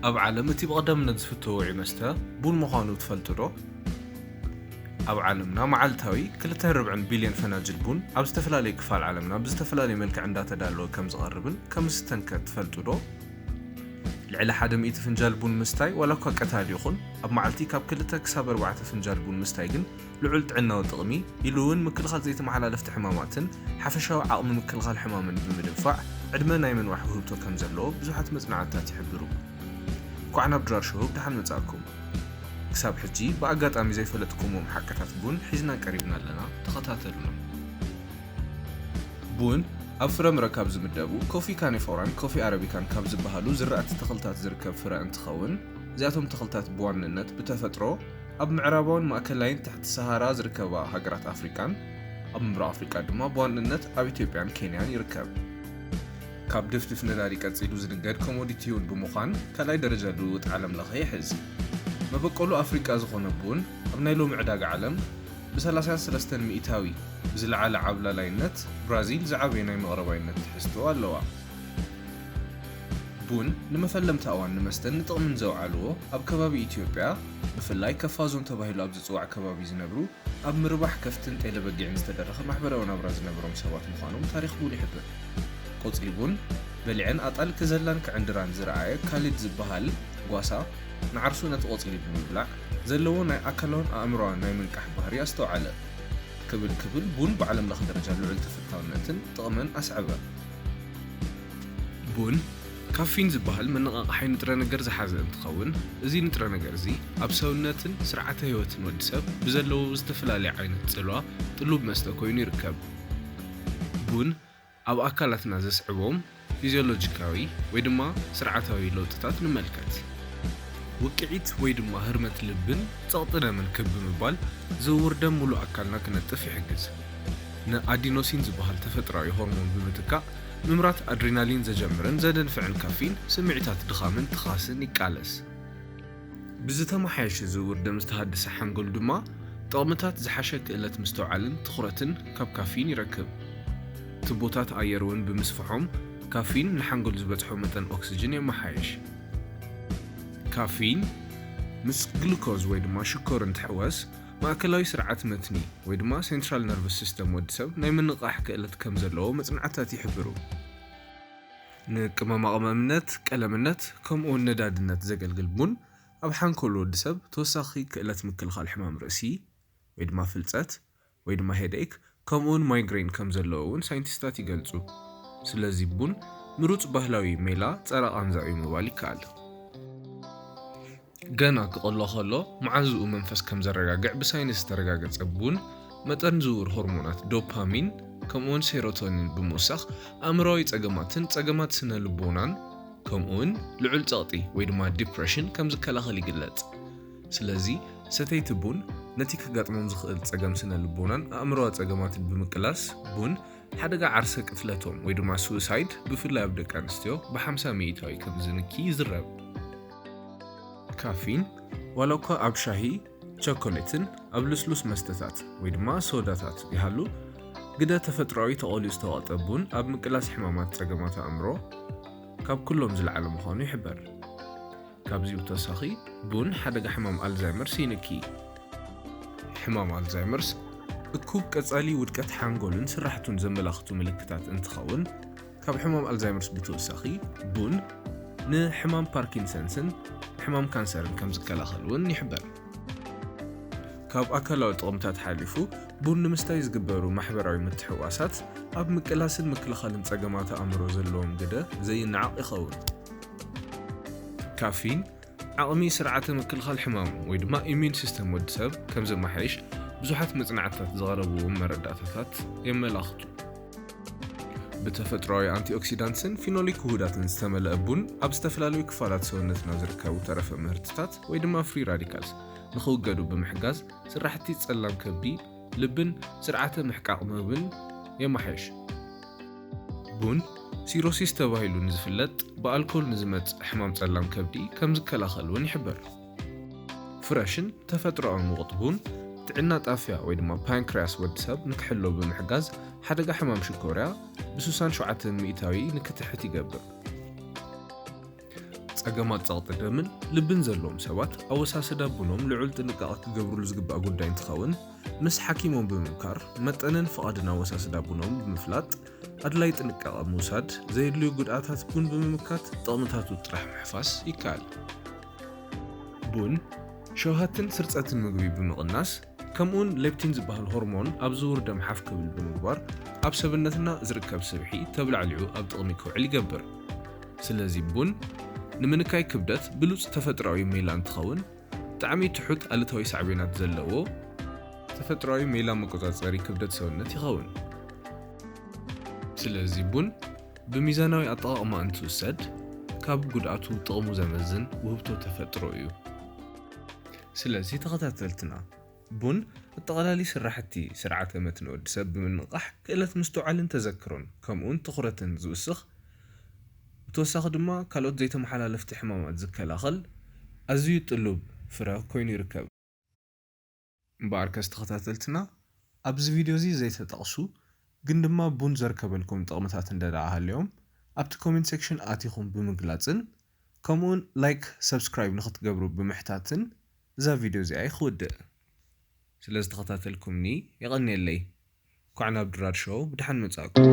ኣብ ዓለም እቲ ብቐዳምነት ዝፍተው ውዑይ መስተ ቡን ምዃኑ ትፈልጡ ዶ? ኣብ ዓለምና መዓልታዊ ክልተ ነጥቢ ኣርባዕተ ቢልዮን ፈናጅል ቡን ኣብ ዝተፈላለየ ክፋል ዓለምና ብዝተፈላለየ መልክዕ እንዳተዳለወ ከም ዝቐርብን ከም ዝስተን ከ ትፈልጡ ዶ? ልዕሊ ሓደ ሚእቲ ፍንጃል ቡን ምስታይ ዋላ እኳ ቀታሊ ይኹን፣ ኣብ መዓልቲ ካብ ክልተ ክሳብ ኣርባዕተ ፍንጃል ቡን ምስታይ ግን ልዑል ጥዕናዊ ጥቕሚ፣ ኢሉ እውን ምክልኻል ዘይተመሓላለፍቲ ሕማማትን ሓፈሻዊ ዓቕሚ ምክልኻል ሕማምን ብምድንፋዕ ዕድመ ናይ ምንዋሕ ውህብቶ ከም ዘለዎ ብዙሓት መጽናዕትታት ይሕብሩ። እንኳዕ ናብ ድራር ሾው ብደሓን መጻእኩም። ክሳብ ሕጂ ብኣጋጣሚ ዘይፈለጥኩሞም ሓቅታት ቡን ሒዝና ቀሪብና ኣለና፣ ተኸታተሉና። ቡን ኣብ ፍረምረ ካብ ዝምደቡ ኮፊ ካኒፎራን ኮፊ ኣረቢካን ካብ ዝበሃሉ ዝራእቲ ተኽልታት ዝርከብ ፍረ እንትኸውን፣ እዚኣቶም ተኽልታት ብዋንነት ብተፈጥሮ ኣብ ምዕራባውን ማእከላይን ትሕቲ ሰሃራ ዝርከባ ሃገራት ኣፍሪቃን፣ ኣብ ምብራቕ ኣፍሪቃ ድማ ብዋንነት ኣብ ኢትዮጵያን ኬንያን ይርከብ። ካብ ድፍድፍ ነዳዲ ቀጺሉ ዝንገድ ኮሞዲቲ እውን ብምዃን ካልኣይ ደረጃ ልውውጥ ዓለም ለኸ ይሕዝ። መበቆሉ ኣፍሪቃ ዝኾነ ቡን ኣብ ናይ ሎሚ ዕዳጋ ዓለም ብ ሰላሳ ሰለስተ ሚእታዊ ብዝለዓለ ዓብላላይነት ብራዚል ዝዓበየ ናይ መቕረባይነት ትሕዝቶ ኣለዋ። ቡን ንመፈለምታ እዋን ንመስተን ንጥቕምን ዘውዓልዎ ኣብ ከባቢ ኢትዮጵያ ብፍላይ ከፋዞን ተባሂሉ ኣብ ዝጽዋዕ ከባቢ ዝነብሩ ኣብ ምርባሕ ከፍትን ጤለ በጊዕን ዝተደረኸ ማሕበራዊ ናብራ ዝነበሮም ሰባት ምዃኖም ታሪኽ ቡን ይሕብር። ቆጽሊ ቡን በሊዐን ኣጣል ክዘላን ክዕንድራን ዝረኣየ ካሊድ ዝበሃል ጓሳ ንዓርሱ ነቲ ቆጽሊ ብምብላዕ ዘለዎ ናይ ኣካላውን ኣእምሮኣውን ናይ ምንቃሕ ባህሪ ኣስተውዓለ። ክብል ክብል ቡን ብዓለም ለኸ ደረጃ ልዑል ተፈታውነትን ጥቕምን ኣስዐበ። ቡን ካፊን ዝበሃል መነቓቕሓይ ንጥረ ነገር ዝሓዘ እንትኸውን፣ እዚ ንጥረ ነገር እዚ ኣብ ሰውነትን ስርዓተ ህይወትን ወዲ ሰብ ብዘለዎ ዝተፈላለየ ዓይነት ጽልዋ ጥሉብ መስተ ኮይኑ ይርከብ። ቡን ኣብ ኣካላትና ዘስዕቦም ፊዚዮሎጂካዊ ወይ ድማ ስርዓታዊ ለውጥታት ንመልከት። ውቅዒት ወይ ድማ ህርመት ልብን ጸቕጢ ደምን ክብ ብምባል ዝውውር ደም ሙሉእ ኣካልና ክነጥፍ ይሕግዝ። ንኣዲኖሲን ዝበሃል ተፈጥሮኣዊ ሆርሞን ብምትካእ፣ ምምራት ኣድሪናሊን ዘጀምርን ዘደንፍዕን ካፊን ስምዒታት ድኻምን ትኻስን ይቃለስ። ብዝተመሓየሸ ዝውውር ደም ዝተሃደሰ ሓንጎል ድማ ጥቕምታት ዝሓሸ ክእለት ምስትውዓልን ትኹረትን ካብ ካፊን ይረክብ። ቱቦታት ኣየር እውን ብምስፍሖም ካፊን ንሓንጎል ዝበጽሖ መጠን ኦክስጅን የመሓይሽ። ካፊን ምስ ግሉኮዝ ወይ ድማ ሽኮር እንትሕወስ ማእከላዊ ስርዓት መትኒ ወይ ድማ ሴንትራል ነርቨስ ሲስተም ወዲ ሰብ ናይ ምንቕቓሕ ክእለት ከም ዘለዎ መጽናዕትታት ይሕብሩ። ንቅመማ ቅመምነት፣ ቀለምነት ከምኡ እውን ነዳድነት ዘገልግል ቡን ኣብ ሓንኮል ወዲ ሰብ ተወሳኺ ክእለት ምክልኻል ሕማም ርእሲ ወይ ድማ ፍልጸት ወይ ድማ ሄድኤክ ከምኡ እውን ማይግሬን ከም ዘለዎ እውን ሳይንቲስታት ይገልጹ። ስለዚ ቡን ምሩጽ ባህላዊ ሜላ ጸረ ቃንዛ እዩ ምባል ይከኣል። ገና ክቐሎ ከሎ መዓዝኡ መንፈስ ከም ዘረጋግዕ ብሳይንስ ዝተረጋገጸ ቡን መጠን ዝውር ሆርሞናት ዶፓሚን ከምኡውን ሴሮቶኒን ብምውሳኽ ኣእምሮዊ ጸገማትን ጸገማት ስነ ልቦናን ከምኡውን ልዑል ጸቕጢ ወይ ድማ ዲፕረሽን ከም ዝከላኸል ይግለጽ። ስለዚ ሰተይቲ ቡን ነቲ ከጋጥሞም ዝኽእል ጸገም ስነ ልቦናን ኣእምሮዊ ጸገማትን ብምቅላስ ቡን ሓደጋ ዓርሰ ቅትለቶም ወይ ድማ ሱሳይድ ብፍላይ ኣብ ደቂ ኣንስትዮ ብ50 ሚእታዊ ከም ዝንኪ ይዝረብ። ካፊን ዋላ እኳ ኣብ ሻሂ፣ ቸኮሌትን ኣብ ልስሉስ መስተታት ወይ ድማ ሶዳታት ይሃሉ፣ ግደ ተፈጥሮኣዊ ተቐልዩ ዝተቐጠ ቡን ኣብ ምቅላስ ሕማማት ጸገማት ኣእምሮ ካብ ኩሎም ዝለዓለ ምዃኑ ይሕበር። ካብዚ ብተወሳኺ ቡን ሓደጋ ሕማም ኣልዛይመርስ ይንኪ። ሕማም ኣልዛይመርስ እኩብ ቀጻሊ ውድቀት ሓንጎልን ስራሕቱን ዘመላኽቱ ምልክታት እንትኸውን፣ ካብ ሕማም ኣልዛይመርስ ብተወሳኺ ቡን ንሕማም ፓርኪንሰንስን ሕማም ካንሰርን ከም ዝከላኸል እውን ይሕበር። ካብ ኣካላዊ ጥቕምታት ሓሊፉ ቡን ንምስታይ ዝግበሩ ማሕበራዊ ምትሕውዋሳት ኣብ ምቅላስን ምክልኻልን ጸገማት ኣእምሮ ዘለዎም ግደ ዘይነዓቕ ይኸውን። ካፊን ዓቕሚ ስርዓተ ምክልኻል ሕማሙ ወይ ድማ ኢሚዩን ሲስተም ወዲ ሰብ ከም ዘመሓይሽ ብዙሓት መጽናዕትታት ዝቐረብዎም መረዳእታታት የመላኽቱ። ብተፈጥሮኣዊ ኣንቲኦክሲዳንትስን ፊኖሊክ ውሁዳትን ዝተመልአ ቡን ኣብ ዝተፈላለዩ ክፋላት ሰውነትና ዝርከቡ ተረፈ ምህርትታት ወይ ድማ ፍሪ ራዲካልስ ንኽውገዱ ብምሕጋዝ ስራሕቲ ጸላም ከብዲ፣ ልብን ስርዓተ ምሕቃቕ ምግብን የመሓይሽ። ቡን ሲሮሲስ ተባሂሉ ንዝፍለጥ ብኣልኮል ንዝመጽእ ሕማም ጸላም ከብዲ ከም ዝከላኸል እውን ይሕበር። ፍረሽን ተፈጥሮኣዊ ሙቕት ቡን ጥዕና ጣፍያ ወይ ድማ ፓንክርያስ ወዲ ሰብ ንክሕሎ ብምሕጋዝ ሓደጋ ሕማም ሽኮርያ ብ67 ሚእታዊ ንክትሕት ይገብር። ጸገማት ጸቕጢ ደምን ልብን ዘለዎም ሰባት ኣወሳስዳ ቡኖም ልዑል ጥንቃቐ ክገብሩሉ ዝግባእ ጉዳይ እንትኸውን፣ ምስ ሓኪሞም ብምምካር መጠንን ፍቓድን ኣወሳስዳ ቡኖም ብምፍላጥ ኣድላይ ጥንቃቐ ምውሳድ፣ ዘየድልዩ ጉድኣታት ቡን ብምምካት ጥቕምታቱ ጥራሕ ምሕፋስ ይከኣል። ቡን ሸውሃትን ስርጸትን ምግቢ ብምቕናስ፣ ከምኡውን ሌፕቲን ዝበሃል ሆርሞን ኣብ ዝውር ደም ሓፍ ክብል ብምግባር ኣብ ሰብነትና ዝርከብ ስብሒ ተብላዕሊዑ ኣብ ጥቕሚ ክውዕል ይገብር። ስለዚ ቡን ንምንካይ ክብደት ብሉጽ ተፈጥሮኣዊ ሜላ እንትኸውን፣ ብጣዕሚ ትሑት ኣሉታዊ ሳዕቤናት ዘለዎ ተፈጥሮኣዊ ሜላ መቆጻጸሪ ክብደት ሰውነት ይኸውን። ስለዚ ቡን ብሚዛናዊ ኣጠቓቕማ እንትውሰድ ካብ ጉድኣቱ ጥቕሙ ዘመዝን ውህብቶ ተፈጥሮ እዩ። ስለዚ ተኸታተልትና ቡን ኣጠቓላሊ ስራሕቲ ስርዓተ መትኒ ወዲ ሰብ ብምንቕቓሕ ክእለት ምስትውዓልን ተዘክሮን ከምኡውን ትኹረትን ዝውስኽ፣ ብተወሳኺ ድማ ካልኦት ዘይተመሓላለፍቲ ሕማማት ዝከላኸል ኣዝዩ ጥሉብ ፍረ ኮይኑ ይርከብ። እምበኣርከስ ተኸታተልትና ኣብዚ ቪድዮ እዚ ዘይተጠቕሱ ግን ድማ ቡን ዘርከበልኩም ጥቕምታት እንተ ደኣ ሃልዮም ኣብቲ ኮሜንት ሴክሽን ኣቲኹም ብምግላጽን ከምኡውን ላይክ፣ ሰብስክራይብ ንኽትገብሩ ብምሕታትን እዛ ቪድዮ እዚኣ ክውድእ። ስለ ዝተኸታተልኩምኒ የቐንየለይ። እንኳዕ ናብ ድራር ሾው ብደሓን መጻእኩም።